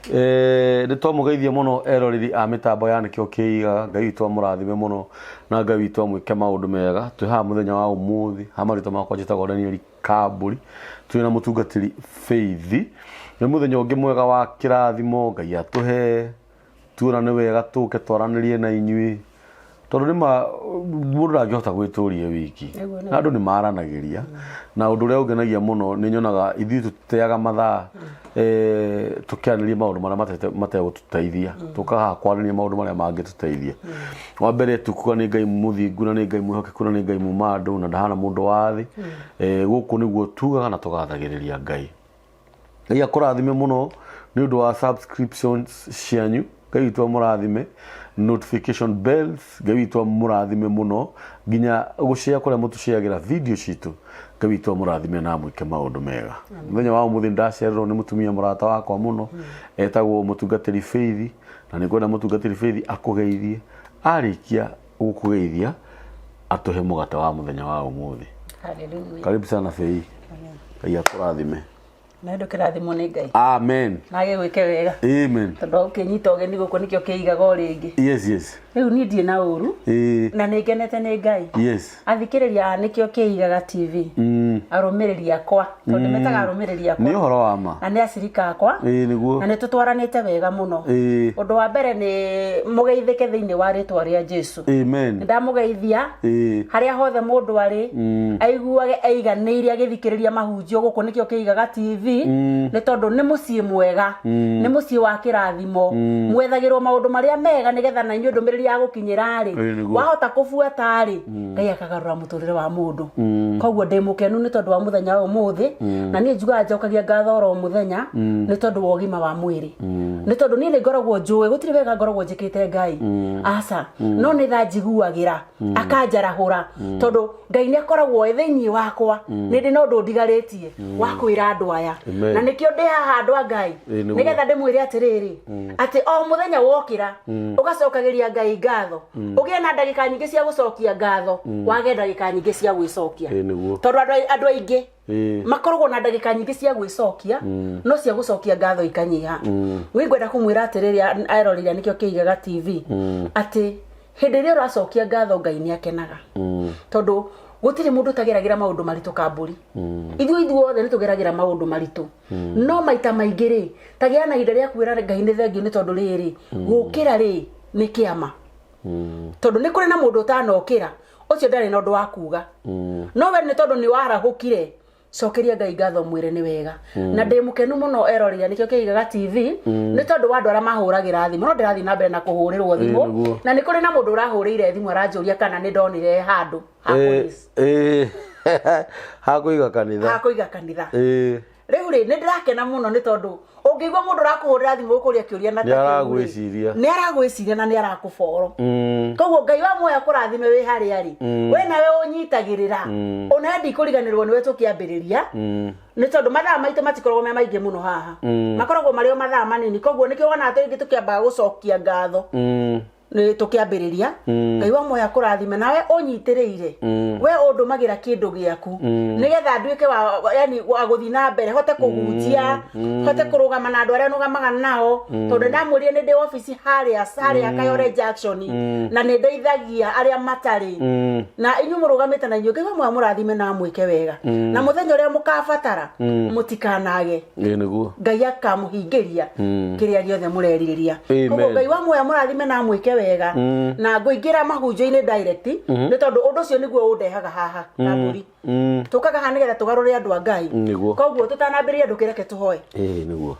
Nĩ twamũgeithia mũno eroreri a mĩtambo ya nĩkĩo kĩigaga. Ngai witũ amũrathime mũno na Ngai witũ amwĩke maũndũ mega. Twĩ haha mũthenya wa ũmũthĩ, ha marĩtwa makwa njĩtagwo Daniel Kambũri, twĩ na mũtungatĩri Faith. Nĩ mũthenya ũngĩ mwega wa kĩrathimo Ngai atũhe, tuona nĩ wega tũke twaranĩrie na inyuĩ tondũ nĩ ma mũndũ ndangĩhota gwĩtũria wiki Nĩguo, na andũ nĩ maranagĩria na ũndũ ũrĩa ũngenagia mũno nĩ nyonaga ithuĩ tũtiteaga mathaa tũkĩarĩrĩria maũndũ marĩa mategũtũteithia tũkaga kwarĩrĩria maũndũ marĩa mangĩtũteithia. Wa mbere tukuga nĩ Ngai mũthingu na nĩ Ngai mwĩhokeku na nĩ Ngai muma andũ na ndahana mũndũ wa thĩ. Gũkũ nĩguo tugaga na tũgathagĩrĩria Ngai. Ngai akũrathime mũno nĩ ũndũ wa subscriptions cianyu. Ngai witũ amũrathime. Notification bells, Ngai witũ amũrathime mũno nginya gũshare kũrĩa mũtũshareagĩra video citũ. Ngai witũ amũrathime na amwĩke maũndũ mega. Mũthenya wa ũmũthĩ ndacererwo nĩ mũtumia mũrata wakwa mũno etagwo mũtungatĩri Faith, na nĩ ngwenda mũtungatĩri Faith akũgeithie. Arĩkia gũkũgeithia atũhe mũgate wa mũthenya wa ũmũthĩ. Hallelujah. Karibu sana Faith. Ngai akũrathime. Na ndũkĩrathimwo nĩ Ngai. Amen. Na agĩgwĩke wega. Amen. Tondũ ũkĩnyita ũgeni gũkũ nĩkĩo kĩigaga o rĩngĩ. Yes. Rĩu niĩ ndirĩ na ũru. Na nĩ ngenete nĩ Ngai. Yes. Athikĩrĩria a nĩkĩo kĩigaga TV. Arũmĩrĩri akwa. Tondũ metaga arũmĩrĩri akwa. Nĩ ũhoro wa ma. Na nĩ acirika akwa. Ĩĩ nĩguo. Na nĩ tũtwaranĩte wega mũno. Ĩĩ. Ũndũ wa mbere nĩ mũgeithĩke thĩinĩ wa rĩtwa rĩa Jesu. Amen. Nĩ ndamũgeithia. Ĩĩ. Harĩa hothe mũndũ arĩ aiguage aiganĩire agĩthikĩrĩria mahunjio gũkũ nĩkĩo kĩigaga TV nĩ tondũ nĩ mũciĩ mwega, nĩ mũciĩ wa kĩrathimo, mwethagĩrwo maũndũ marĩa mega nĩgetha na inyuĩ ndũmĩrĩri ya gũkinyĩra rĩ, Ĩĩ, nĩguo. wahota kũbuata rĩ, Ngai akagarũra mũtũrĩre wa mũndũ. Koguo ndĩ mũkenu nĩ tondũ wa mũthenya wa ũmũthĩ, na niĩ njugaga njokagia ngatho oro mũthenya nĩ tondũ wa ũgima wa mwĩrĩ, nĩ tondũ niĩ nĩ ngoragwo njũĩ gũtirĩ wega ngoragwo njĩkĩte Ngai, aca, no nĩ tha njiguagĩra akanjarahũra, tondũ Ngai nĩ akoragwo e thĩinĩ wakwa, nĩ ndĩ na ũndũ ndigarĩtie wa kwĩra andũ aya. Amen. Na nĩkĩo ndĩ haha andũ a Ngai, Ĩĩ, nĩguo. nĩgetha ndĩmwĩre atĩrĩrĩ, atĩ o mũthenya wokĩra ũgacokagĩria Ngai ngatho, ũgĩe na ndagĩka nyingĩ cia gũcokia ngatho, wage ndagĩka nyingĩ cia gwĩcokia. Ĩĩ, nĩguo. Tondũ andũ aingĩ makoragwo na ndagĩka nyingĩ cia gwĩcokia, no cia gũcokia ngatho ikanyiha. Niĩ ngwenda kũmwĩra atĩrĩrĩ, eroreri a nĩkĩo kĩigaga TV, atĩ hĩndĩ ĩrĩa ũracokia ngatho Ngai nĩ akenaga. Tondũ gũtirĩ mũndũ ũtageragĩra maũndũ maritũ kambũri. Ithuĩ ithuothe nĩ tũgeragĩra maũndũ maritũ. No maita maingĩ rĩ, tagĩa na ihinda rĩa kwĩra Ngai nĩ thengiũ nĩ tondũ rĩrĩ, gũkĩra rĩ nĩ kĩama. Tondũ nĩ kũrĩ na mũndũ ũtanokĩra, ũcio ndarĩ na ũndũ wa kuga. No we nĩ tondũ nĩ warahũkire, cokeria Ngai ngatho mwĩre nĩ wega. Na ndĩ mũkenu mũno eroreri a nĩkĩo kĩigaga TV, nĩ tondũ wa andũ arĩa mahũragĩra thimũ. No ndĩrathiĩ na mbere na kũhũrĩrwo thimũ. Nĩguo. Na nĩ kũrĩ na mũndũ ũrahũrĩire thimũ aranjũria kana nĩ ndonire handũ ha police. Ha kũiga kanitha. Ha kũiga kanitha. Ĩĩ. Rĩu rĩ, nĩ ndĩrakena mũno nĩ tondũ ũngĩigua mũndũ ũrakũhũrĩra thimũ gũkũria kĩũria na Nĩ ta kĩu rĩ, aragwĩciria. nĩ aragwĩciria na nĩ arakũboro. Koguo Ngai wa muoyo akũrathime wĩ harĩa rĩ, we nawe ũnyitagĩrĩra. Ona ndikũriganĩrwo nĩwe tũkĩambĩrĩria. Nĩ tondũ mathaa maitũ matikoragwo me maingĩ mũno haha. Makoragwo marĩ o mathaa manini. Koguo nĩkĩo wonaga rĩngĩ tũkĩambaga gũcokia ngatho. Nĩ tũkĩambĩrĩria. Ngai wa muoyo akũrathime nawe ũnyitĩrĩire. We ũndũmagĩra kĩndũ gĩaku nĩgetha nduĩke wa, yani, wa gũthiĩ na mbere, hote kũhunjia, hote kũrũgama na andũ arĩa nũgamaga nao, tondũ ndamwĩrire nĩ ndĩ obici harĩa Kayore Junction, na nĩ ndeithagia arĩa matarĩ. Na inyuĩ mũrũgamĩte na inyuĩ, Ngai wa muoyo amũrathime na amwĩke wega. Na mũthenya ũrĩa mũkabatara, mũtikanage. Ĩĩ, nĩguo. Ngai akamũhingĩria kĩrĩa gĩothe mũrerirĩria. Amen. Koguo Ngai wa muoyo amũrathime na amwĩke wega. Na ngũingĩra mahunjio-inĩ direct, nĩ tondũ ũndũ ũcio nĩguo ũndehaga haha kambũri. Tũkaga haha nĩgetha tũgarũre andũ a Ngai. Nĩguo. Koguo tũtanambĩrĩria ndũkĩreke tũhoe. Ĩĩ, nĩguo.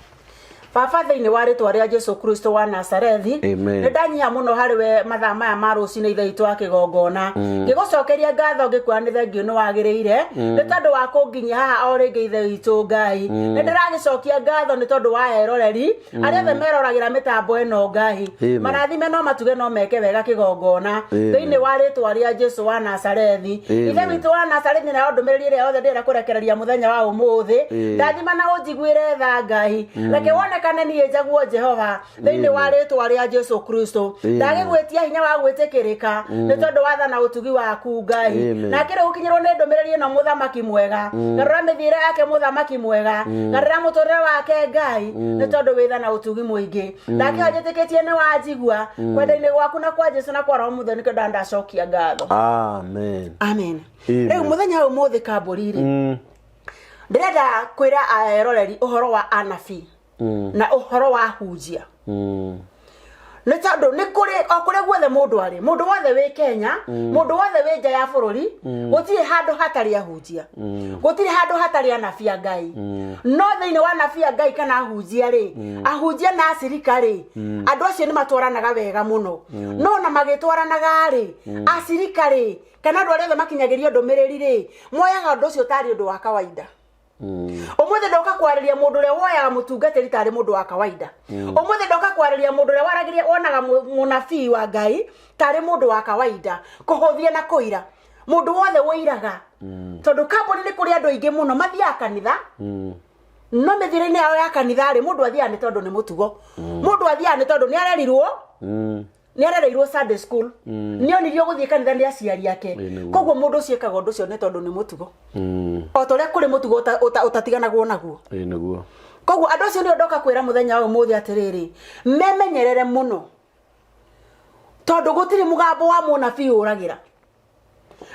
Baba, thĩinĩ wa rĩtwa rĩa Jesu Kristo wa Nazarethi, Amen. nĩ ndanyiha mũno harĩ we mathaa maya ma rũcinĩ ithe witũ wa kĩgongona, ngĩgũcokeria ngatho ngĩkwĩra nĩ thengiũ nĩ wagĩrĩire nĩ tondũ wa kũnginyia haha o rĩngĩ ithe witũ Ngai. Nĩ ndĩragĩcokia ngatho nĩ tondũ wa eroreri arĩa othe meroragĩra mĩtambo ĩno Ngai. Amen. Marathime no matuge no meke wega kĩgongona Amen. thĩinĩ wa rĩtwa rĩa Jesu wa Nazarethi. Amen. Ithe witũ wa Nazarethi, nayo ndũmĩrĩri ĩrĩa yothe ndĩrenda kũrekereria mũthenya wa ũmũthĩ, Amen. ndathima na ũnjiguĩre tha Ngai. Reke wone nyonekane niĩ njaguo Jehova thĩinĩ wa rĩtwa rĩa Jesu Kristo. Amen. Ndagĩgwĩtia hinya wa gwĩtĩkĩrĩka nĩ tondũ wa tha na ũtugi waku Ngai. Amen. Na akĩrĩ gũkinyĩrwo nĩ ndũmĩrĩri ĩno mũthamaki mwega, garũra mĩthiĩre yake mũthamaki mwega, garũra mũtũrĩre wake Ngai, nĩ tondũ wĩ tha na ũtugi mũingĩ. Ndakĩhoya njĩtĩkĩtie nĩ wanjigua kwenda-inĩ gwaku na kwa Jesu na kwa Roho Mũtheru nĩkĩo ndandacokia ngatho. Amen. Amen. Amen. Rĩu mũthenya ũyũ mũthĩ kambũri rĩ, ndĩrenda kwĩra eroreri ũhoro wa anabii na ũhoro wa hunjia, nĩ tondũ nĩ kũrĩ o kũrĩa guothe mũndũ arĩ, mũndũ wothe wĩ Kenya, mũndũ wothe wĩ nja ya bũrũri, gũtirĩ handũ hatarĩ ahunjia, gũtirĩ handũ hatarĩ anabii a Ngai. No thĩinĩ wa anabii a Ngai kana ahunjia rĩ, ahunjia na acirika rĩ, andũ acio nĩ matwaranaga wega mũno. No na magĩtwaranaga rĩ, acirika rĩ, kana andũ arĩa othe makinyagĩrio ndũmĩrĩri rĩ, moyaga ũndũ ũcio tarĩ ũndũ wa kawaida. Ũmũthĩ ndoka kwarĩria mũndũ ũrĩa woyaga mũtungatĩri tarĩ mũndũ wa kawaida. Ũmũthĩ ndoka kwarĩria mũndũ ũrĩa waragĩria wonaga mũnabii wa Ngai tarĩ mũndũ wa kawaida, kũhũthia na kũira. Mũndũ wothe ũiraga, tondũ kambuni nĩ kũrĩ andũ aingĩ mũno mathiaga kanitha, no mĩthiĩre-inĩ yao ya kanitha rĩ, mũndũ athiaga nĩ tondũ nĩ mũtugo, mũndũ athiaga nĩ tondũ nĩ arerirwo, nĩ arereirwo Sunday school, nĩ onirio gũthiĩ kanitha nĩ aciari ake. Ĩ, nĩguo. Koguo mũndũ ũcio ekaga ũndũ ũcio nĩ tondũ nĩ mũtugo, o ta ũrĩa kũrĩ mũtugo ũtatiganagwo naguo. Ĩ, nĩguo. Koguo andũ acio nĩo ndoka kwĩra mũthenya wa ũmũthĩ atĩrĩrĩ, memenyerere mũno, tondũ gũtirĩ mũgambo wa mũnabii ũragĩra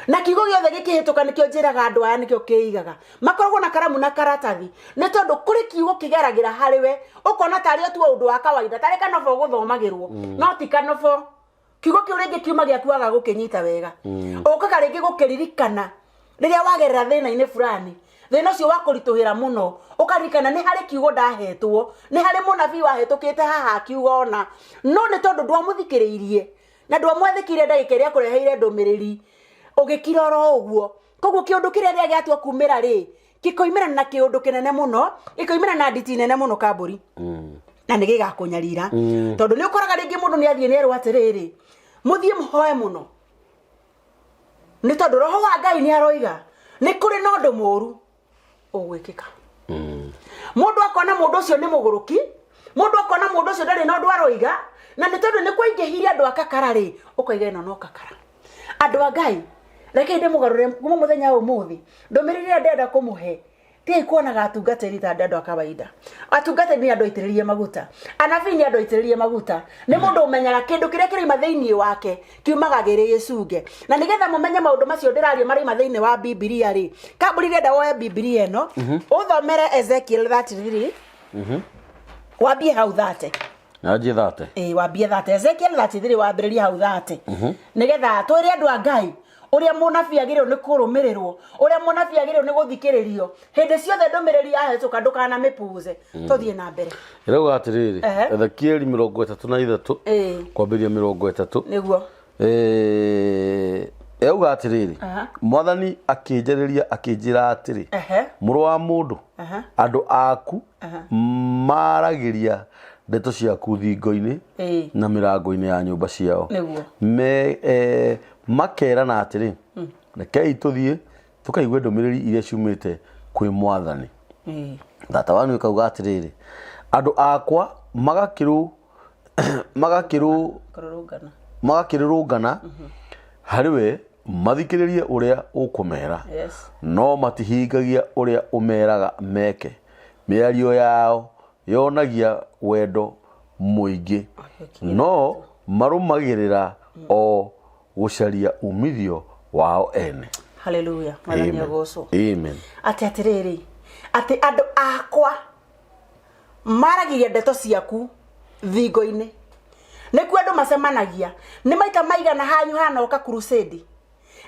na kiugo gĩothe gĩkĩhĩtũka. Nĩkĩo njĩraga andũ aya, nĩkĩo kĩigaga makoragwo na karamu na karatathi, nĩ tondũ kũrĩ kiugo kĩgeragĩra harĩ we ũkona tarĩ o tu ũndũ wa kawaida, tarĩ kanobo gũthomagĩrwo, no ti kanobo. Kiugo kĩu rĩngĩ kiuma gĩaku waga gũkĩnyita wega, ũkaga rĩngĩ gũkĩririkana rĩrĩa wagerera thĩna-inĩ fulani, thĩna ũcio wa kũritũhĩra mũno, ũkaririkana nĩ harĩ kiugo ndahetwo, nĩ harĩ mũnabii wahĩtũkĩte haha akiuga ona, no nĩ tondũ ndwamũthikĩrĩirie na ndwamwathĩkĩire ndagĩka ĩrĩa akũreheire ndũmĩrĩri, ũgĩkira oro ũguo. Koguo kĩũndũ kĩrĩa rĩrĩa gĩatua kumĩra rĩ, gĩkoimĩra na kĩũndũ kĩnene mũno, gĩkoimĩra na nditi nene mũno kambũri, na nĩ gĩgakũnyarira, tondũ nĩ ũkoraga rĩngĩ mũndũ nĩ athiĩ nĩ erwo atĩrĩrĩ, mũthiĩ mũhoe mũno, nĩ tondũ roho wa Ngai nĩ aroiga nĩ kũrĩ na ũndũ mũũru ũgwĩkĩka. Mũndũ akona mũndũ ũcio nĩ mũgũrũki, mũndũ akona mũndũ ũcio ndarĩ na ũndũ aroiga, na nĩ tondũ nĩ kwaingĩhirie andũ a kakara rĩ, ũkaiga ĩno no kakara. Andũ a Ngai, rekei ndĩmũgarũre kuma mũthenya wa ũmũthĩ. Ndũmĩrĩri ĩrĩa ndĩrenda kũmũhe, tigai kuonaga atungatĩri ta andũ a kawaida. Atungatĩri nĩ andũ aitĩrĩrie maguta, anabii nĩ andũ aitĩrĩrie maguta, nĩ mũndũ ũmenyaga kĩndũ kĩrĩa kĩraima thĩinĩ wake kiumaga gĩrĩ gĩcunge. Na nĩgetha mũmenye maũndũ macio ndĩraria maraima thĩinĩ wa Bibilia rĩ, kambũri renda woe Bibilia ĩno ũthomere Ezekiel 33, wambie hau 30. Nanjie 30? Ĩĩ, wambie 30. Ezekiel 33, wambĩrĩrie hau 30, nĩgetha twĩre andũ a Ngai ũrĩa mũnabii agĩrĩirwo nĩ kũrũmĩrĩrwo, ũrĩa mũnabii agĩrĩirwo nĩ gũthikĩrĩrio hĩndĩ ciothe. Ndũmĩrĩri yahĩtũka, ndũkanamĩpuze. Tũthiĩ na mbere. Ĩrauga atĩrĩrĩ, Ezekieli 33, kwambĩrĩria 30. Nĩguo. Yauga atĩrĩrĩ, Mwathani akĩnjarĩria akĩnjĩra atĩrĩ, mũrũ wa mũndũ, andũ aku maragĩria ndeto ciaku thingo-inĩ na mĩrango-inĩ ya nyũmba ciao. Me makerana atĩrĩ, rekei tũthiĩ tũkaigue ndũmĩrĩri iria ciumĩte kwĩ Mwathani. Tata wanu ĩkauga atĩrĩrĩ, andũ akwa magakĩrũ Kũrũrũngana. Magakĩrũrũngana harĩ we mathikĩrĩrie ũrĩa ũkũmera, no matihingagia ũrĩa ũmeraga meke. Mĩario yao yonagia wendo mũingĩ, no marũmagĩrĩra o gũcaria umithio wao ene. Haleluya, Mwathani Amen. agocwo. Amen. Atĩ atĩrĩrĩ, atĩ andũ akwa maragiria ndeto ciaku thingo-inĩ, nĩkuo andũ macemanagia. Nĩ maita maigana hanyu hanoka crusade?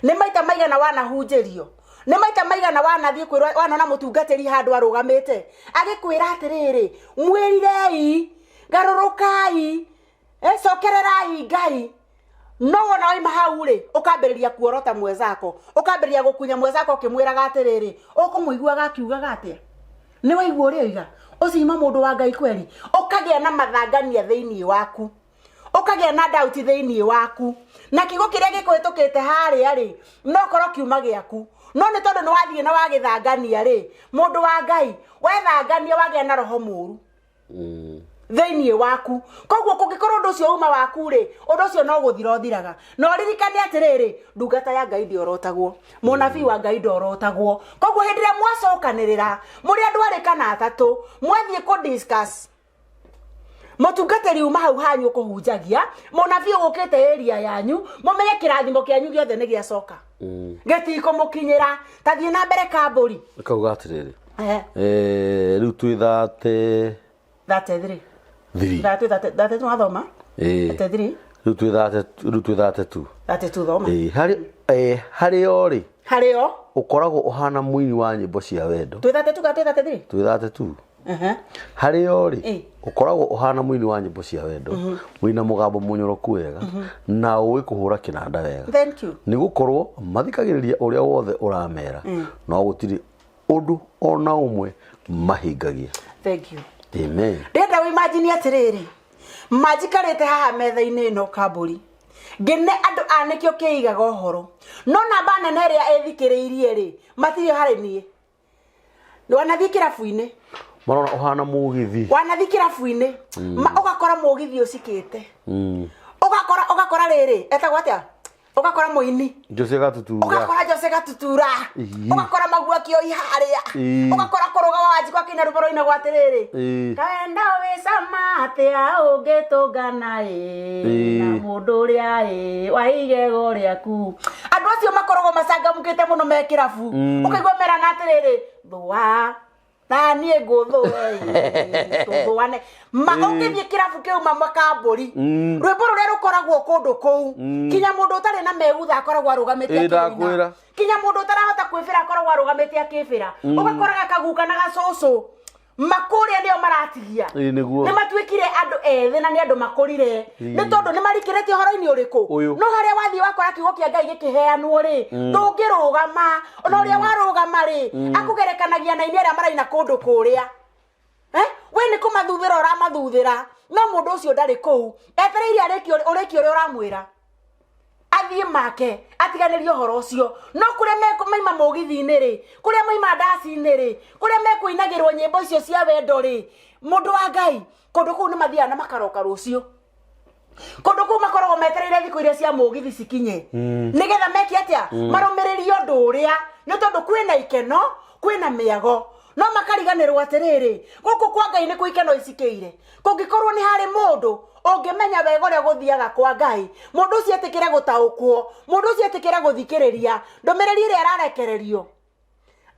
Nĩ maita maigana wanahunjĩrio? Nĩ maita maigana wanathiĩ kwĩrwo, wanona mũtungatĩri handũ arũgamĩte agĩkwĩra atĩrĩrĩ, mwĩrirei, garũrũkai, cokererai Ngai? No wona waima hau rĩ, ũkambĩrĩria kuorota mwezako, ũkambĩrĩria gũkunya mwezako ũkĩmwĩraga atĩrĩrĩ, ũkũmũiguaga akiugaga atĩa? Nĩ waigua ũrĩa oiga ũcio ima mũndũ wa Ngai kweri? Ũkagĩa na mathangania thĩinĩ waku, ũkagĩa na dauti thĩinĩ waku, na kiugo kĩrĩa gĩkũhĩtũkĩte harĩa rĩ, no korwo kiuma gĩaku, no nĩ tondũ nĩ wathiĩ na wagĩthangania rĩ, mũndũ wa Ngai, wethangania wagĩa na roho mũru. Thĩinĩ waku. Koguo kũngĩkorwo ũndũ ũcio uma waku rĩ, ũndũ ũcio no gũthira ũthiraga. Na ũririkane atĩrĩrĩ, ndungata ya Ngai ndĩorotagwo, mũnabii wa Ngai ndorotagwo. Koguo hĩndĩ ĩrĩa mwacokanĩrĩra mũrĩ andũ arĩ kana atatũ, mwathiĩ kũ discuss, mũtungatĩri uma hau hanyu ũkũhunjagia, mũnabii ũgũkĩte area yanyu, mũmenye kĩrathimo kĩanyu gĩothe nĩ gĩacoka, gĩtikũmũkinyĩra. Ta thiĩ na mbere, Kambũri. Kauga atĩrĩrĩ, rĩu twĩ thate 33. Thiri. 33 wathoma. 33. Rĩu twĩ 32. 32, thoma. Harĩ o rĩ, Harĩ o ũkoragwo ũhana mũini wa nyĩmbo cia wendo. Twĩ 32 kana twĩ 33? Twĩ 32. Harĩ o rĩ, ũkoragwo ũhana mũini wa nyĩmbo cia wendo wĩna mũgambo mũnyoroku wega na ũĩ kũhũra kĩnanda wega. Thank you. Nĩ gũkorwo mathikagĩrĩria ũrĩa wothe ũramera, no gũtirĩ ũndũ ona ũmwe mahingagia. Thank you. Amen. Ndĩrenda wĩimagine atĩrĩrĩ, manjikarĩte haha metha-inĩ ĩno, Kambũri, ngĩne andũ a nĩkĩo kĩigaga ũhoro, no namba nene ĩrĩa ĩthikĩrĩirie rĩ, matirĩ harĩ niĩ. Wanathiĩ kĩrabu-inĩ, Marona ũhana mũgithi. Wanathiĩ kĩrabu-inĩ, ũgakora mũgithi ũcikĩte, ũgakora rĩrĩ etagwo atĩa, ũgakora mũini, Jose Gatutura. Ũgakora Jose Gatutura. Ũgakora Magua Kĩoi harĩa. Ũgakora kũrũga wa Wanjikũ akĩina rwĩmbo rũinagwo atĩrĩrĩ, kaenda wĩcama atĩa ũngĩtũngana ĩ na mũndũ ũrĩa ĩ wa igego rĩaku. Andũ acio makoragwo macangamũkĩte mũno me kĩrabu, ũkaigua merana atĩrĩrĩ, thũa na niĩ ngũthũe ĩ, tũthũane. Ma ũngĩthiĩ kĩrabu kĩu ma Makambũri, rwĩmbo rũrĩa rũkoragwo kũndũ kũu, kinya mũndũ ũtarĩ na megutha akoragwo arũgamĩte akĩina. Ndakwĩra. Kinya mũndũ ũtarahota kwĩbĩra akoragwo arũgamĩte akĩbĩra. Ũgakora gakaguka na gacũcũ makũrĩa nĩo maratigia. Ĩ, nĩguo. Nĩ matuĩkire andũ ethĩ na nĩ andũ makũrire, nĩ tondũ nĩ marikĩrĩte ũhoro-inĩ ũrĩkũ? Ũyũ. No harĩa wathiĩ wakora kiugo kĩa Ngai gĩkĩheanwo rĩ, ndũngĩrũgama. Ona ũrĩa warũgama rĩ, akũgerekanagia na aini arĩa maraina kũndũ kũrĩa. Eh? We nĩ kũmathuthĩra ũramathuthĩra, no mũndũ ũcio ndarĩ kũu, etereire arĩkie ũrĩkie ũrĩa ũramwĩra, athiĩ make atiganĩrie ũhoro ũcio. No kũrĩa maima mũgithi-inĩ rĩ, kũrĩa maima ndaci-inĩ rĩ, kũrĩa mekũinagĩrwo nyĩmbo icio cia wendo rĩ, mũndũ wa Ngai, kũndũ kũu nĩ mathiaga na makaroka rũciũ. Kũndũ kũu makoragwo metereire thikũ iria cia mũgithi cikinye, nĩgetha meke atĩa? Marũmĩrĩrie ũndũ ũrĩa, nĩ tondũ kwĩna ikeno, kwĩna mĩago. No makariganĩrwo atĩrĩrĩ, gũkũ kwa Ngai nĩ kwa ikeno icikĩire. Kũngĩkorwo nĩ harĩ mũndũ ũngĩmenya wega ũrĩa gũthiaga kwa Ngai, mũndũ ũcio etĩkĩre gũtaũkwo, mũndũ ũcio etĩkĩre gũthikĩrĩria ndũmĩrĩri ĩrĩa ararekererio,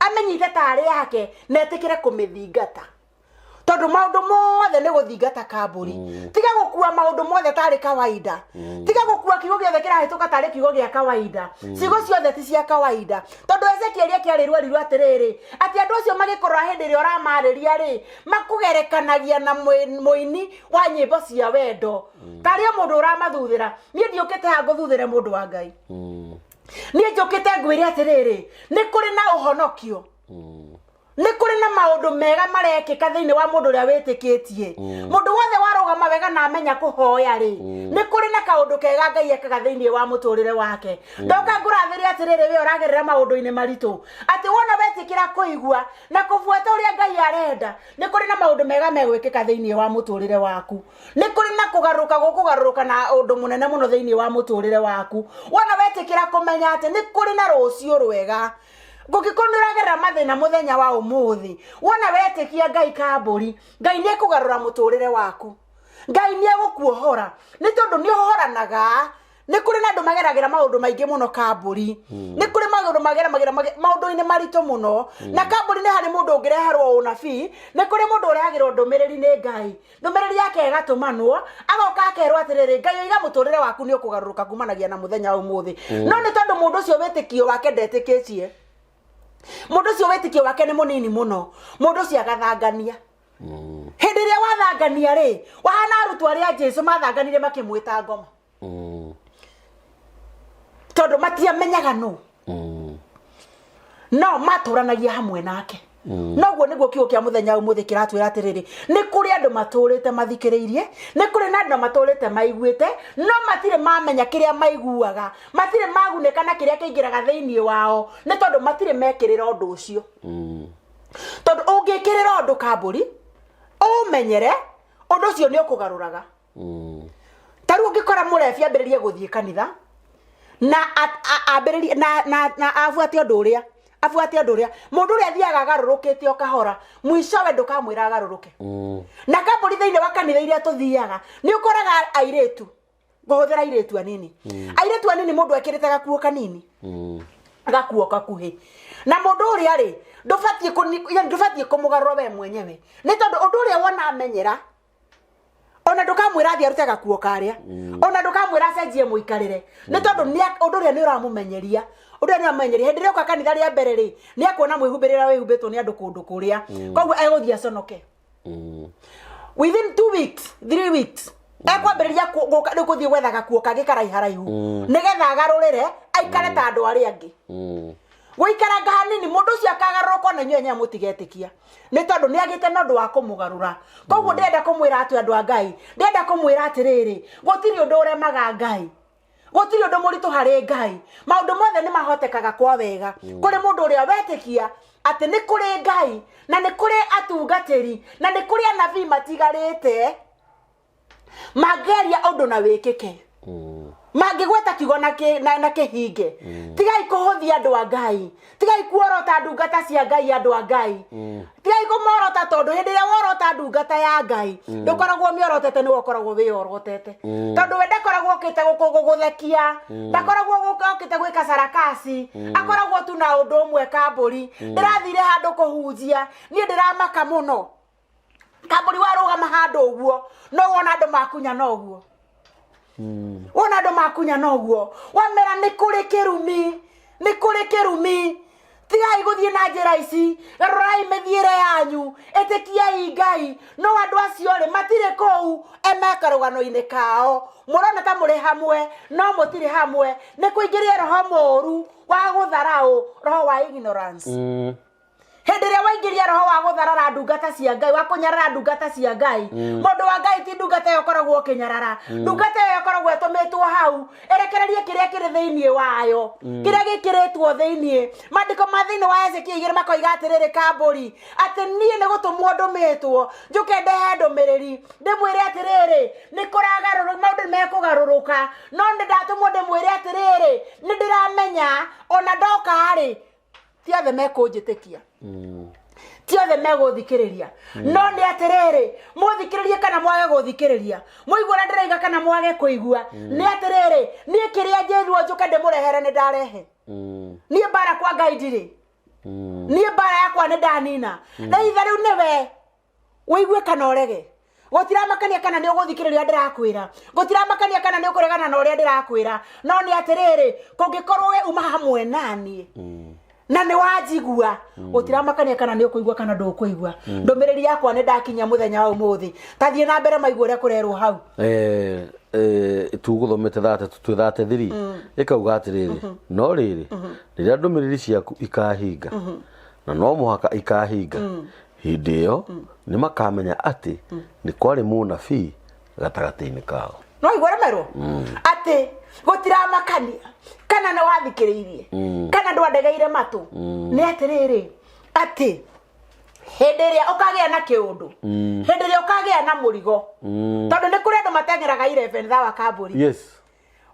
amenyite tarĩ yake na etĩkĩre kũmĩthingata, tondũ maũndũ mothe nĩ gũthingata. Kambũri, tiga gũkua maũndũ mothe tarĩ kawaida. Tiga gũkua kiugo gĩothe kĩrahĩtũka tarĩ kiugo gĩa kawaida. Ciugo ciothe ti cia kawaida, tondũ Ezekieli akĩarĩrwo erirwo atĩrĩrĩ, atĩ andũ acio magĩkorora hĩndĩ ĩrĩa ũramarĩria rĩ, makũgerekanagia na mũini wa nyĩmbo cia wendo, tarĩ o mũndũ ũramathuthĩra. Niĩ ndiũkĩte haha ngũthuthĩre, mũndũ wa Ngai. Niĩ njũkĩte ngwĩre atĩrĩrĩ, nĩ kũrĩ na ũhonokio, nĩ kũrĩ na maũndũ mega marekĩka thĩinĩ wa mũndũ ũrĩa wĩtĩkĩtie. Mũndũ wothe warũgama wega na amenya kũhoya rĩ, nĩ kũrĩ na kaũndũ kega Ngai ekaga thĩinĩ wa mũtũrĩre wake. Ndoka ngũrathĩre atĩrĩrĩ, we ũragerera maũndũ-inĩ maritũ, atĩ wona wetĩkĩra kũigua na kũbuata ũrĩa Ngai arenda, nĩ kũrĩ na maũndũ mega megwĩkĩka thĩinĩ wa mũtũrĩre waku. Nĩ kũrĩ na kũgarũrũka gũkũgarũrũka na ũndũ mũnene mũno thĩinĩ wa mũtũrĩre waku, wona wetĩkĩra kũmenya atĩ nĩ kũrĩ na rũciũ rwega. Ngũngĩkorwo nĩ ũragerera mathĩna mũthenya wa ũmũthĩ, wona wetĩkia Ngai, Kambũri, Ngai nĩ ekũgarũra mũtũrĩre waku. Ngai nĩ egũkuohora, nĩ tondũ nĩ ũhoranaga. Nĩ kũrĩ na andũ mageragĩra maũndũ maingĩ mũno, Kambũri. Nĩ kũrĩ maũndũ mageragĩra maũndũ-inĩ maritũ mũno. Na Kambũri, nĩ harĩ mũndũ ũngĩreherwo ũnabii, nĩ kũrĩ mũndũ ũrehagĩrwo ndũmĩrĩri nĩ Ngai, ndũmĩrĩri yake ĩgatũmanwo, agoka akerwo atĩrĩrĩ, Ngai oiga mũtũrĩre waku nĩ ũkũgarũrũka kumanagia na mũthenya wa ũmũthĩ. No nĩ tondũ mũndũ ũcio wĩtĩkio wake ndetĩkĩtie, mũndũ ũcio wĩtĩkio wake nĩ mũnini mũno, mũndũ ũcio agathangania. Hĩndĩ ĩrĩa wathangania rĩ, wahana arutwo arĩa Jesu mathanganire makĩmwĩta ngoma, tondũ matiamenyaga nũ, no matũranagia hamwe nake. Noguo nĩguo kiugo kĩa mũthenya ũmũthĩ kĩratwĩra atĩrĩrĩ, nĩ kũrĩ andũ matũrĩte mathikĩrĩirie, nĩ kũrĩ na andũ matũrĩte maiguĩte, no matirĩ mamenya kĩrĩa maiguaga, matirĩ magunĩka na kĩrĩa kĩingĩraga thĩinĩ wao, nĩ tondũ matirĩ mekĩrĩra ũndũ ũcio. Tondũ ũngĩkĩrĩra ũndũ, Kambũri, ũmenyere, Ũndũ ũcio nĩ ũkũgarũraga. Ta rĩu ũngĩkora mũrebi ambĩrĩrie gũthiĩ kanitha na ambĩrĩrie na abuate ũndũ ũrĩa, abuate ũndũ ũrĩa mũndũ ũrĩa athiaga agarũrũkĩte o kahora, mwicowe ndũkamwĩra agarũrũke. Na kambũri thĩinĩ wa kanitha iria tũthiaga nĩ ũkoraga airĩtu, ngũhũthĩra airĩtu anini, airĩtu anini mũndũ ekĩrĩte gakuo kanini, gakuo gakuhĩ, na mũndũ ũrĩa rĩ ndũbatiĩ yani ndũbatiĩ kũmũgarũra we mwenyewe, nĩ tondũ ũndũ ũrĩa wona amenyera, ona ndũkamwĩra athiĩ arute gakuo karĩa, ona ndũkamwĩra acenjie mũikarĩre, nĩ tondũ ũndũ ũrĩa nĩ ũramũmenyeria, ũndũ ũrĩa nĩ ũramũmenyeria. Hĩndĩ ĩrĩa oka kanitha rĩa mbere rĩ, nĩ akuona mwĩhumbĩre ũrĩa wĩhumbĩtwo nĩ andũ kũndũ kũrĩa, koguo egũthiĩ aconoke. Within 2 weeks, 3 weeks, ekwambĩrĩria gũka rĩu gũthiĩ gwetha gakuo kangĩ karaiharaihu, nĩgetha agarũrĩre aikare ta andũ arĩa angĩ. Gũikaranga hanini, mũndũ ũcio akagarũrũka, ona inyuĩ enyewe mũtigetĩkia, nĩ tondũ nĩ agĩte na ũndũ wa kũmũgarũra. Koguo ndĩrenda kũmwĩra atĩ andũ a Ngai, ndĩrenda kũmwĩra atĩrĩrĩ, gũtirĩ ũndũ ũremaga Ngai, gũtirĩ ũndũ mũritũ harĩ Ngai. Maũndũ mothe nĩ mahotekaga kwa wega kũrĩ mũndũ ũrĩa wetĩkia atĩ nĩ kũrĩ Ngai, na nĩ kũrĩ atungatĩri, na nĩ kũrĩ anabii matigarĩte mangĩaria ũndũ na wĩkĩke, mangĩgweta kiugo na kĩhinge. Tigai kũhũthia andũ a Ngai, tigai kuorota ndungata cia Ngai, andũ a Ngai, tigai kũmorota, tondũ hĩndĩ ĩrĩa worota ndungata ya Ngai, ndũkoragwo ũmĩorotete, nĩwe ũkoragwo wĩyorotete, tondũ we ndakoragwo okĩte gũgũthekia, ndakoragwo okĩte gwĩka sarakasi, akoragwo tu na ũndũ ũmwe. Kambũri, ndĩrathire handũ kũhunjia, niĩ ndĩramaka mũno. Kambũri, warũgama handũ ũguo, no wona andũ makunya, no ũguo wona andũ makunya, no ũguo wamera nĩ kũrĩ kĩrumi, nĩ kũrĩ kĩrumi. Tigai gũthiĩ na njĩra ici, garũrai mĩthiĩre yanyu, ĩtĩkiai Ngai. No andũ acio rĩ, matirĩ kũu, emekarũgano-inĩ kao, mũrona ta mũrĩ hamwe, no mũtirĩ hamwe. Nĩ kũingĩria roho mũũru wa gũtharaũ, roho wa ignorance. Hĩndĩ ĩrĩa waingĩria roho wa gũtharara ndungata cia Ngai, wa kũnyarara ndungata cia Ngai, mũndũ wa Ngai, ti ndungata ĩyo ũkoragwo ũkĩnyarara, ndungata ĩyo ĩkoragwo ĩtũmĩtwo hau ĩrekererie kĩrĩa kĩrĩ thĩinĩ wayo, kĩrĩa gĩkĩrĩtwo thĩinĩ. Maandĩko ma thĩinĩ wa Ezekiel 2 makoiga atĩrĩrĩ, kambũri, atĩ niĩ nĩ gũtũmwo ndũmĩtwo njũke ndehe ndũmĩrĩri, ndĩmwĩre atĩrĩrĩ, nĩ kũragarũrũ, maũndũ nĩ mekũgarũrũka. No nĩ ndatũmwo ndĩmwĩre atĩrĩrĩ, nĩ ndĩramenya ona ndoka rĩ, ti othe mekũnjĩtĩkia, ti othe megũthikĩrĩria. No nĩ atĩrĩrĩ, mũthikĩrĩrie kana mwage gũthikĩrĩria, mũigue ũrĩa ndĩraiga kana mwage kũigua, nĩ atĩrĩrĩ, niĩ kĩrĩa njĩrirwo njũke ndĩmũrehere nĩ ndarehe. Niĩ mbara kwa Ngai ndirĩ, niĩ mbara yakwa nĩ ndanina na itha rĩu nĩwe ũigue kana ũrege. Gũtiramakania kana nĩ ũgũthikĩrĩria ndĩrakwĩra, gũtiramakania kana nĩ ũkũregana na ũrĩa ndĩrakwĩra, no nĩ atĩrĩrĩ, kũngĩkorwo we uma hamwe naniĩ na nĩ wanjigua, gũtiramakania kana nĩ ũkũigua kana ndũkũigua, ndũmĩrĩri yakwa nĩ ndakinyia mũthenya wa ũmũthĩ. Ta thiĩ na mbere, maigua ũrĩa kũrerwo hau. Tugũthomete 33, twĩ 33, ĩkauga atĩrĩrĩ, no rĩrĩ, rĩrĩa ndũmĩrĩri ciaku ikahinga, na no mũhaka ikahinga, hĩndĩ ĩyo nĩ makamenya atĩ nĩ kwarĩ mũnabii gatagatĩ-inĩ kao. No igua remerwo atĩ gũtiramakania kana nĩ wathikĩrĩirie kana ndwandegeire matũ, nĩ atĩrĩrĩ, atĩ hĩndĩ ĩrĩa ũkagĩa na kĩũndũ, hĩndĩ ĩrĩa ũkagĩa na mũrigo, tondũ nĩ kũrĩ andũ mateng'eraga 11 thawa, kambũri.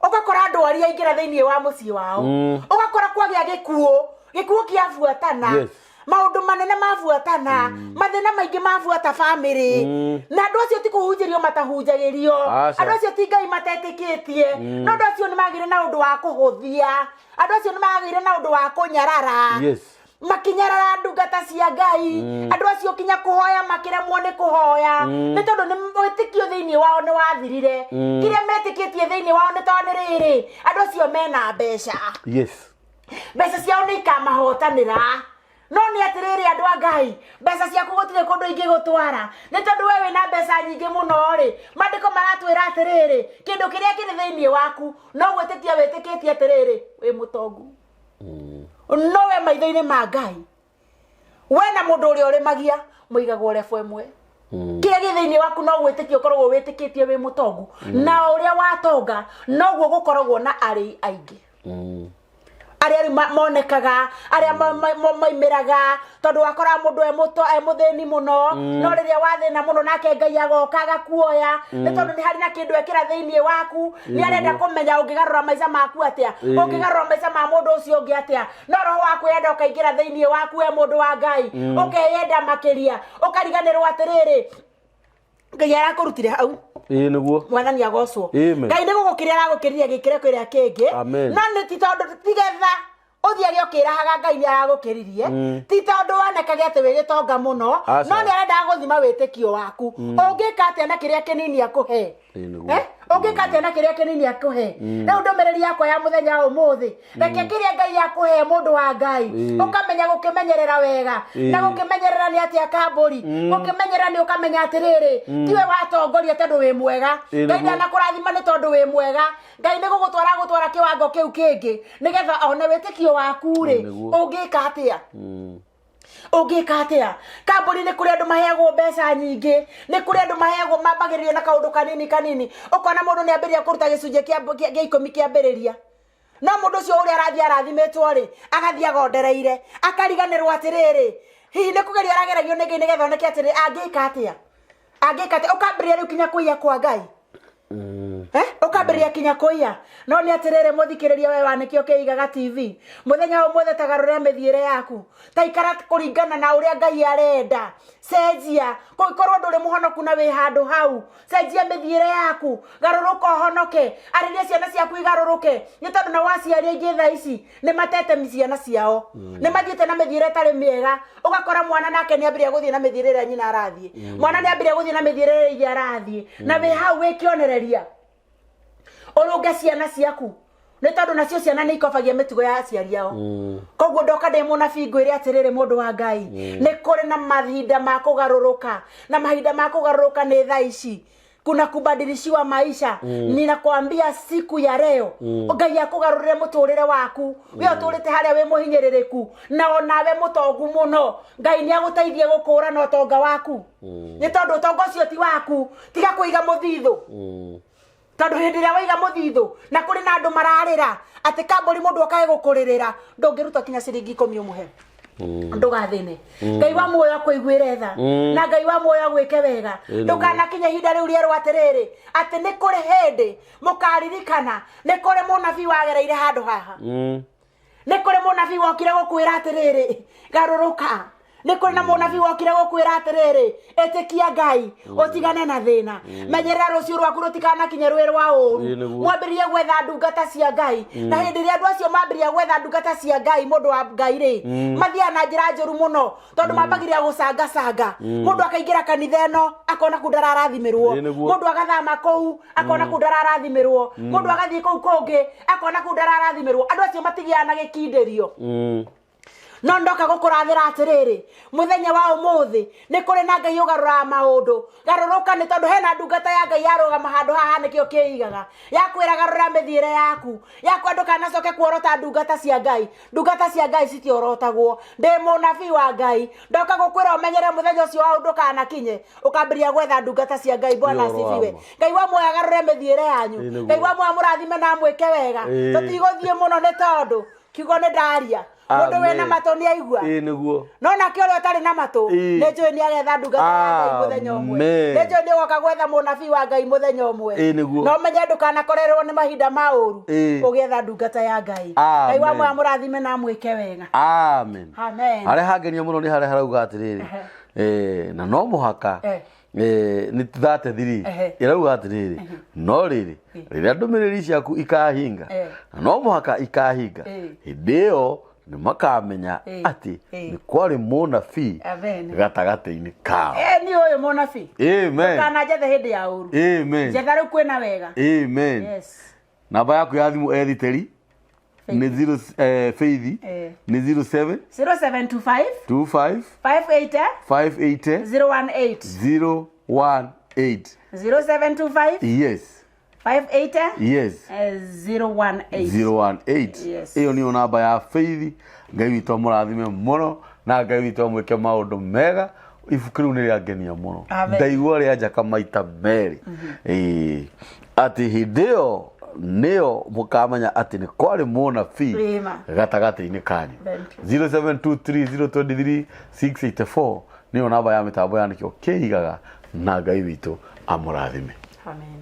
Ũgakora andũ arĩa aingĩra thĩinĩ wa mũciĩ wao, ũgakora kwagĩa gĩkuũ, gĩkuũ kĩabuatana, maũndũ manene mabuatana, mathĩna maingĩ mabuata bamĩrĩ, na andũ acio ti kũhunjĩrio matahunjagĩrio. Aca. Andũ acio ti Ngai matetĩkĩtie, no andũ acio nĩ magĩire na ũndũ wa kũhũthia, andũ acio nĩ magĩire na ũndũ wa kũnyarara, makinyarara ndungata cia Ngai. Andũ acio kinya kũhoya makĩremwo nĩ kũhoya, nĩ tondũ nĩ wĩtĩkio thĩinĩ wao nĩ wathirire. Kĩrĩa metĩkĩtie thĩinĩ wao nĩ tondũ nĩ rĩrĩ, andũ acio mena mbeca, mbeca ciao nĩ ikamahotanĩra. No nĩ atĩrĩrĩ, andũ a Ngai, mbeca ciaku gũtirĩ kũndũ ingĩgũtwara, nĩ tondũ we wĩna mbeca nyingĩ mũno rĩ, maandĩko maratwĩra atĩrĩrĩ, kĩndũ kĩrĩa kĩrĩ thĩinĩ waku no gwĩtĩkia wĩtĩkĩtie atĩrĩrĩ, wĩ mũtongu, no we maitho-inĩ ma Ngai, we na mũndũ ũrĩa ũrĩmagia mũigagwo level ĩmwe. Kĩrĩa gĩ thĩinĩ waku no gwĩtĩkia ũkoragwo wĩtĩkĩtie wĩ mũtongu, na o ũrĩa watonga noguo gũkoragwo na arĩi aingĩ. Arĩa rĩu monekaga, arĩa moimĩraga, tondũ wakoraga mũndũ e mũthĩni mũno, no rĩrĩa wathĩna mũno nake Ngai agoka agakuoya, nĩ tondũ nĩ harĩ na kĩndũ ekĩra thĩinĩ waku, nĩ arenda kũmenya ũngĩgarũra maica maku atĩa, ũngĩgarũra maica ma mũndũ ũcio ũngĩ atĩa. No roho wa kwĩyenda ũkaingĩra thĩinĩ waku we mũndũ wa Ngai, ũkeyenda makĩria, ũkariganĩrwo atĩrĩrĩ, Ngai arakũrutire hau. Ĩĩ nĩguo. Mwathani agocwo. Amen. Ngai nĩ gũgũkĩria aragũkĩria gĩkĩro kĩrĩa kĩngĩ. Amen. No nĩ ti tondũ tigetha ũthiage ũkĩrahaga Ngai nĩ aragũkĩririe, ti tondũ wonekage atĩ wĩ gĩtonga mũno, Aca. no nĩ arendaga gũthima wĩtĩkio waku, ũngĩka atĩa na kĩrĩa kĩnini akũhe. Ĩĩ nĩguo. Ũngĩka atĩa na kĩrĩa kĩnini akũhe. Rĩu ndũmĩrĩri yakwa ya mũthenya wa ũmũthĩ, reke kĩrĩa Ngai akũhe, mũndũ wa Ngai, ũkamenya gũkĩmenyerera wega. Na gũkĩmenyerera nĩ atĩa, kambũri? Gũkĩmenyerera nĩ ũkamenya atĩrĩrĩ, tiwe watongoria tondũ wĩ mwega. Ngai ndanakũrathima nĩ tondũ wĩ mwega. Ngai nĩ gũgũtwara gũtwara kĩwango kĩu kĩngĩ, nĩgetha one wĩtĩkio waku rĩ, ũngĩka atĩa, ũngĩka atĩa. Kambuni, nĩ kũrĩ andũ maheagwo mbeca nyingĩ, nĩ kũrĩ andũ maheagwo, mambagĩrĩrio na kaũndũ kanini kanini, ũkona mũndũ nĩ ambĩrĩria kũruta gĩcunjĩ kĩa 10 kĩambĩrĩria, no mũndũ ũcio ũrĩa arathiĩ arathimĩtwo rĩ, agathiĩ agondereire, akariganĩrwo atĩrĩrĩ, hihi nĩ kũgerio arageragio nĩ Ngai, nĩgetha oneke atĩrĩ, angĩka atĩa, angĩka atĩa. Ũkambĩrĩria rĩu kinya kũiya kwa Ngai. Ũkambĩrĩria kinya kũiya. No nĩ atĩrĩrĩ, mũthikĩrĩria we wa Nĩkĩo Kĩigaga TV, mũthenya wa ũmũthĩ tagarũrĩra mĩthiĩre yaku, ta ikara kũringana na ũrĩa Ngai arenda. Cenjia. Kũngĩkorwo ndũrĩ mũhonoku na wĩ handũ hau, cenjia mĩthiĩre yaku, garũrũka ũhonoke. Arĩria ciana ciaku igarũrũke, nĩ tondũ nao aciari aingĩ thaa ici nĩ matete ciana ciao, nĩ mathiĩte na mĩthiĩre ĩtarĩ mĩega. Ũgakora mwana nake nĩ ambĩrĩria gũthiĩ na mĩthiĩre ĩrĩa nyina arathiĩ, mwana nĩ ambĩrĩria gũthiĩ na mĩthiĩre ĩrĩa ithe arathiĩ. Na wĩ hau wĩ kĩonereria, ũrũnge ciana ciaku, nĩ tondũ nacio ciana nĩ ikobagia mĩtugo ya aciari ao. Koguo ndoka ndĩ mũnabii ngwĩre atĩrĩrĩ, mũndũ wa Ngai, nĩ kũrĩ na mahinda ma kũgarũrũka, na mahinda ma kũgarũrũka nĩ thaa ici. Kuna kubadilishiwa maisha. Ninakwambia siku ya leo, Ngai akũgarũrĩre mũtũrĩre waku, we ũtũrĩte harĩa wĩ mũhinyĩrĩrĩku, na onawe mũtongu mũno, Ngai nĩ agũteithie gũkũũrana ũtonga waku, nĩ tondũ ũtonga ũcio ti waku. Tiga kũiga mũthithũ, tondũ hĩndĩ ĩrĩa waiga mũthithũ na kũrĩ na andũ mararĩra atĩ kambũri, mũndũ okage gũkũrĩrĩra, ndũngĩruta kinya ciringi 10 ũmũhe. Ndũgathĩne. Ngai wa muoyo akũiguĩre tha, na Ngai wa muoyo agwĩke wega. Ndũkanakinye ihinda rĩu rĩerwo atĩrĩrĩ, atĩ nĩ kũrĩ hĩndĩ mũkaririkana nĩ kũrĩ mũnabii wagereire handũ haha, nĩ kũrĩ mũnabii wokire gũkwĩra atĩrĩrĩ, garũrũka, nĩ kũrĩ na mũnabii wokire gũkwĩra atĩrĩrĩ, ĩtĩkia Ngai, ũtigane na thĩna, menyerera rũciũ rwaku rũtikanakinye rwĩ rwa ũru. Ĩĩ, nĩguo. Mwambĩrĩrie gwetha ndungata cia Ngai. Na hĩndĩ ĩrĩa andũ acio mambĩrĩria gwetha ndungata cia Ngai, mũndũ wa Ngai rĩ, mathiaga na njĩra njũru mũno, tondũ mambagĩrĩria gũcangacanga. Mũndũ akaingĩra kanitha ĩno, akona kũu ndararathimĩrwo. Ĩĩ, nĩguo. Mũndũ agathama kũu, akona kũu ndararathimĩrwo. Mũndũ agathiĩ kũu kũngĩ, akona kũu ndararathimĩrwo. Andũ acio matigĩaga na gĩkindĩrio. No ndoka gũkũrathĩra atĩrĩrĩ, mũthenya wa ũmũthĩ nĩ kũrĩ na Ngai ũgarũraga maũndũ. Garũrũka, nĩ tondũ hena ndungata ya Ngai yarũgama handũ haha nĩkĩo kĩigaga, yakwĩra garũra mĩthiĩre yaku, yakwa ndũkanacoke kuorota ndungata cia Ngai. Ndungata cia Ngai citiorotagwo. Ndĩ mũnabii wa Ngai, ndoka gũkwĩra ũmenyere mũthenya ũcio wa ndũkanakinye ũkambĩrĩria gwetha ndungata cia Ngai. Bwana Nĩ ũhoro wa asifiwe. ma. Ngai wa muoyo agarũre mĩthiĩre yanyu. Ĩĩ, nĩguo. Ngai wa muoyo amũrathime na amwĩke wega. Tũtigũthiĩ mũno, nĩ tondũ kiugo nĩ ndaria. Mũndũ wĩna Amen. matũ nĩ aigua. Ĩĩ nĩguo. No nake ũrĩa ũtarĩ na matũ, nĩ njũĩ nĩ agetha ndungata ya Ngai mũthenya ũmwe. Amen. Nĩ njũĩ nĩ ũgoka gwetha mũnabii wa Ngai mũthenya ũmwe. Ĩĩ nĩguo. No menye ndũkanakorerwo nĩ mahinda ma ũru ũgĩetha ndungata ya Ngai. Ngai wa Amen. muoyo amũrathime na amwĩke wega. Amen. Amen. Harĩa hangenia mũno nĩ harĩa harauga atĩrĩrĩ, na no mũhaka nĩ 33. Ĩrauga atĩrĩrĩ, no rĩrĩ, rĩrĩa ndũmĩrĩri ciaku ikahinga, na no mũhaka ikahinga, hĩndĩ ĩyo nĩ makamenya atĩ nĩ kwarĩ mũnabii Amen. gatagatĩ-inĩ kao. Nĩ ũyũ mũnabii. Amen. Kana njethe hĩndĩ ya ũru. Amen. Njetha rĩu kwĩna wega. Amen. Yes. Namba yaku ya thimũ, ethiteri, nĩ 0, Faith, nĩ 07 0725 25 580 580 018. 018. 0725 Yes. 580 Yes. 018. 018. Yes. Ĩyo nĩyo namba ya Faith. Ngai witũ amũrathime mũno, na Ngai witũ amwĩke maũndũ mega. Ibuku rĩu nĩ rĩangenia mũno. Amen. Ndaigua rĩa njaka maita merĩ. Ĩĩ, atĩ hĩndĩ ĩyo Nĩyo mũkamenya atĩ nĩ kwarĩ mũnabii Rĩma. gatagatĩ-inĩ kanyu. Thank you. 0723023684 nĩyo namba ya mĩtambo ya Nĩkĩo Kĩigaga, na Ngai witũ amũrathime. Amen.